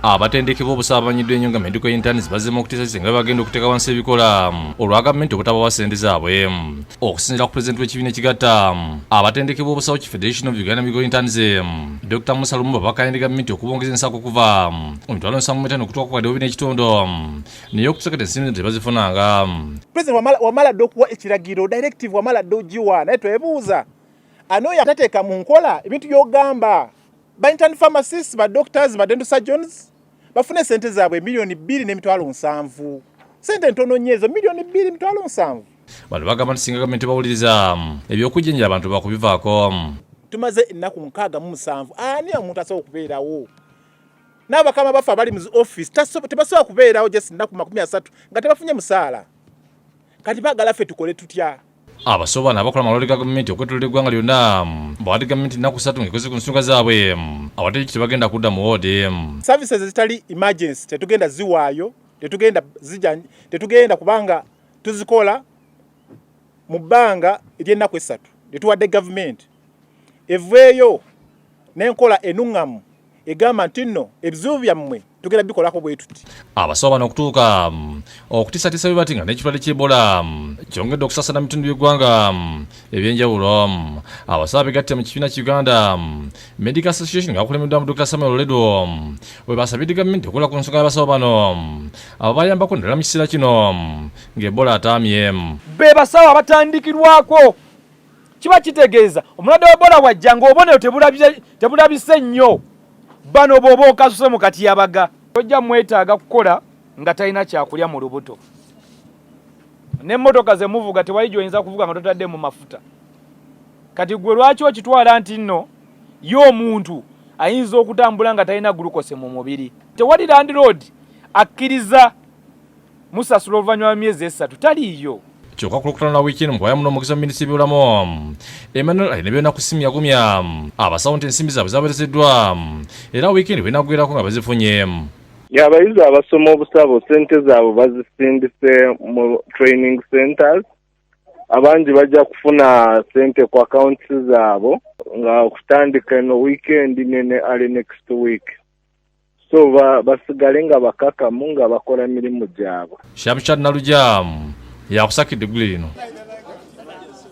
Abatendekebwa obusawo abamanyiddwa ennyo nga medical interns bazzeemu okutiisatiisa nga bagenda okuteeka wansi ebikola olwa gavumenti obutabawa ssente zaabwe. Okusinziira ku pulezidenti w'ekibiina ekigatta abatendekebwa obusawo ki Federation of Uganda Medical Interns, Dr. Musa Lumumba, bakayende gavumenti okubongeza ensako okuva mu 75,000 okutuuka ku 2,500, naye okutuusa kati ensimbi zino tebazifunanga. President wamala dda okuwa ekiragiro, directive wamala dda ogiwa, naye twebuuza ani oyo atateeka mu nkola ebintu by'ogamba. Ba intern pharmacists, ba doctors, ba dental surgeons bafune sente zaabwe 2,700,000. Sente ntono nnyo ezo, 2,700,000. Bano bagamba nti singa gavumenti bawuliriza, ebyokujjanjaba abantu bakubivaako. Tumaze ennaku 67. Ani omuntu asobola okubeerawo? N'abakama baffe abali mu office tebasobola kubeerawo just ennaku 30 nga tebafunye musaala. Kati baagala ffe tukole tutya? Abasawo bano abakola malwaliro ga gavumenti okwetolera eggwanga lyonna bawadde gavumenti ennaku 3 ng'ekoze ku nsonga zaabwe, awatali ki tebagenda kudda mu woodi. Services ezitali emergency tetugenda ziwaayo, tetugenda zija, tetugenda, kubanga tuzikola mu bbanga ery'ennaku 3 lyetuwadde gavumenti eveeyo n'enkola enuŋŋamu egamba nti nno ebizibu byammwe tugenda bikolako bwe tuti. Abasawo bano okutuuka okutiisatiisa bwe bati nga n'ekirwadde ky'Ebola kyongedde okusaasaana mu bitundu by'eggwanga ebyenjawulo. Abasawo begatte mu kibiina ki Uganda Medical Association nga bakulembeddwamu Dr. Samuel Oledo we basabidde gavumenti okukola ku nsonga y'abasawo bano abo bayambako naddala mu kiseera kino ng'Ebola ataamye. Be basawo abatandikirwako, kiba kitegeeza omulwadde wa Ebola wajja ng'obubonero tebulabise nnyo, bano bw'oba okasuse mu katyabaga tojja mwetaaga kukola nga talina kyakulya mu lubuto. N'emmotoka ze muvuga tewali gy'oyinza kuvuga nga totadde mu mafuta. Kati gwe lwaki okitwala nti nno ye omuntu ayinza okutambula nga talina glucose mu mubiri? Tewali landlord akkiriza musasula oluvannyuma lwa myezi 3, taliiyo. Kyokka ku Lwokutaano lwa wiiki eno, mu kuwayamu n'omwogezi wa minisitule y'ebyobulamu Emmanuel Ainebyona ku ssimu, yagumya abasawo nti ensimbi zaabwe zaweerezeddwa era wiikendi bwenaggwerako nga bazifunye. Abayizi abasoma obusawo sente zaabwe bazisindise mu training centers. Abangi bajja kufuna sente ku accounts zaabo nga okutandika eno weekend nene early next week, so basigale nga bakakamu nga bakola mirimu gyabwe. Shamshat Nalujja yakusakidde eggulire lino.